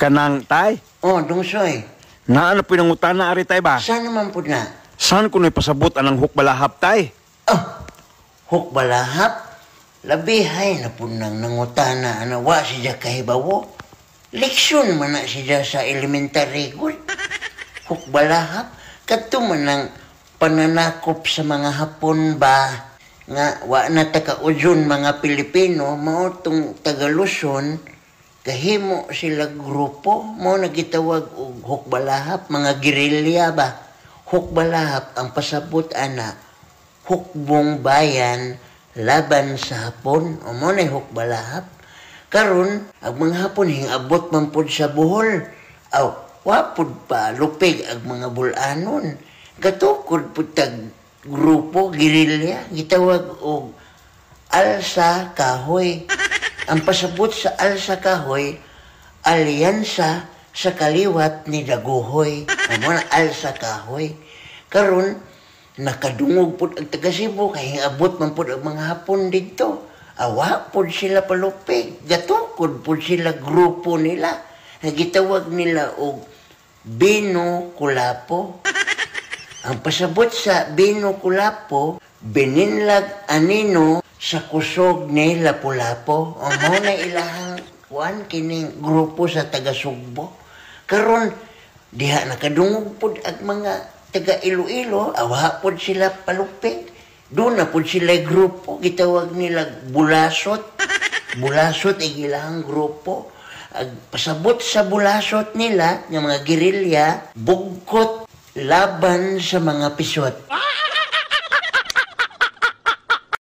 Kanang tay, Oh, Dungsoy. Naa na poy nangutana ari, tay, ba? Saan naman po na? Saan ko pasabot anang hukbalahap, tay? Oh, hukbalahap? Labihay na po nang nangutana ana, wa siya kahibawo. Leksyon man na siya sa elementary gud. Hukbalahap, kadto man ang pananakop sa mga Hapon ba, nga wa na ta kaudyon mga Pilipino, mao tong taga Luzon kahimo sila grupo mo nagitawag og hukbalahap, mga gerilya ba. Hukbalahap ang pasabot ana, hukbong bayan laban sa Hapon. O mo na hukbalahap. Karon ang mga Hapon hingabot man pud sa Bohol. Aw, wa pud pa lupig ang mga Bulanon, gatukod pud tag grupo gerilya gitawag og Alsa Kahoy. Ang pasabot sa Alsa Kahoy, alyansa sa kaliwat ni Dagohoy. Amo na Alsa Kahoy. Karon nakadungog pud ang taga Cebu kay abot man pud ang mga Hapon didto. Awa pud sila palupig. Gatukod pud sila grupo nila. Nagitawag nila og Bino Kulapo. Ang pasabot sa Bino Kulapo, bininlag anino sa kusog ni Lapu-Lapu. O mo na ilahang kuan kining grupo sa taga Sugbo. Karon diha nakadungog pud ang mga taga Iloilo, awa pud sila palupig. Doon na pud sila grupo, gitawag nila Bulasot. Bulasot ang ilahang grupo. Ag pasabot sa bulasot nila, ng mga gerilya, bugkot laban sa mga pisot.